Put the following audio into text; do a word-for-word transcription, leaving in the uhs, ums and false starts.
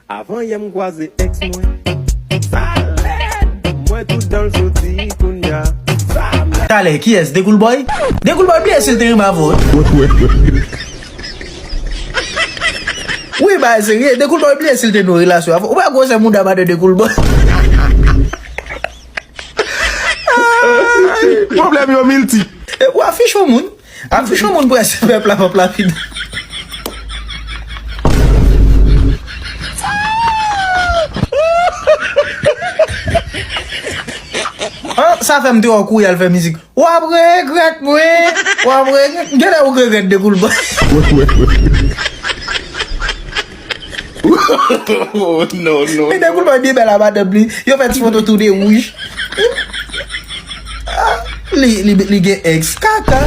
Avan yè m kwaze ex mwen. Sa lèd! Mwen tout dan l soti kounya. Sa lèd! Talè, kiyès? Dekoul Boy? Dekoul Boy bliye si l te renmen avè w. Wi, bagay serye. Dekoul Boy bliye si l te nan relasyon avè w. Ou pa gwosè mouda madan Dekoul Boy. Pwoblèm yo milti. E pou afich yon moun. Afich yon moun pou S P F la p ap lapide. An, sa fè m te wè w kouri al fè mizik. W ap regrèt mwen. W ap regrèt. Genlè ou regrèt Dekoul Boy. Oh, no, no. E Dekoul Boy byen bèl a madanm li. Yo fè ti foto tou de wouj. Ah, li, li, li gen ex. Kaka.